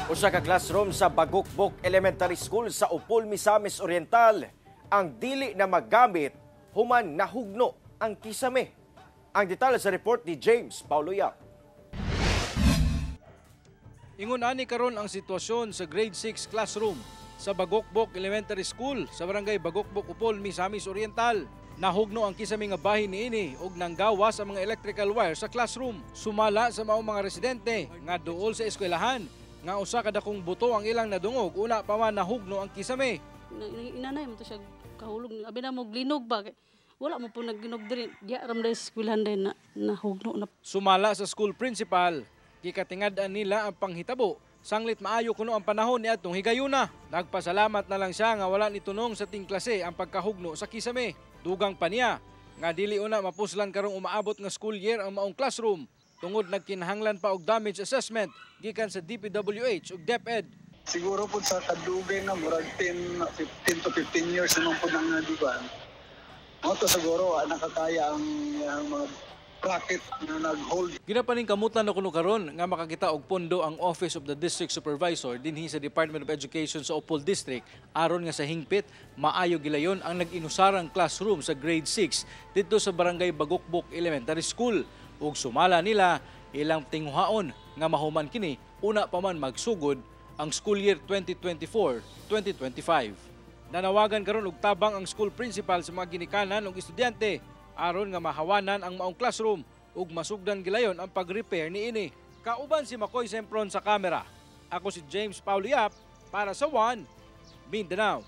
Usa ka classroom sa Bagukbok Elementary School sa Opol, Misamis Oriental ang dili na magamit human nahugno ang kisame. Ang detalye sa report ni James Paulo Yap. Ingon ani karon ang sitwasyon sa Grade 6 classroom sa Bagokbok Elementary School sa Barangay Bagokbok, Opol, Misamis Oriental. Nahugno ang kisame nga bahin niini ug nanggawas ang mga electrical wire sa classroom. Sumala sa maong mga residente nga duol sa eskwelahan nga usa ka dakong buto ang ilang nadungog una pa man nahugno ang kisame. Inanay mo to siya kahulog. Abi na mo linog ba? Kay wala mo po nagginog diri. Diya ram dahil sa eskwelahan dahil na nahugno na. Sumala sa school principal, gikatingad-an nila ang panghitabo sanglit maayo kuno ang panahon niadtong higayuna. Nagpasalamat na lang siya nga wala nitunong sa tingklase ang pagkahugno sa kisame. Dugang pa niya nga dili una mapuslan karong umaabot nga school year ang maong classroom tungod nagkinahanglan pa og damage assessment gikan sa DPWH ug DepEd. Siguro po sa kadugay na murag 10, 15 to 15 years naman po nang di ba? Mao to siguro nakakaya ang mga bracket na nag-hold. Ginapaningkamutan na kuno karon nga makakita og pondo ang Office of the District Supervisor dinhi sa Department of Education sa Opol District aron nga sa hingpit maayo gilayon ang nag-inusarang classroom sa Grade 6 didto sa Barangay Bagukbok Elementary School, ug sumala nila, ilang tinguhaon nga mahuman kini una pa man magsugod ang school year 2024-2025. Nanawagan karon og tabang ang school principal sa mga ginikanan ug estudyante aron nga mahawanan ang maong classroom ug masugdan gilayon ang pag-repair niini. Kauban si Makoy Sempron sa kamera. Ako si James Paulo Yap para sa One Mindanao.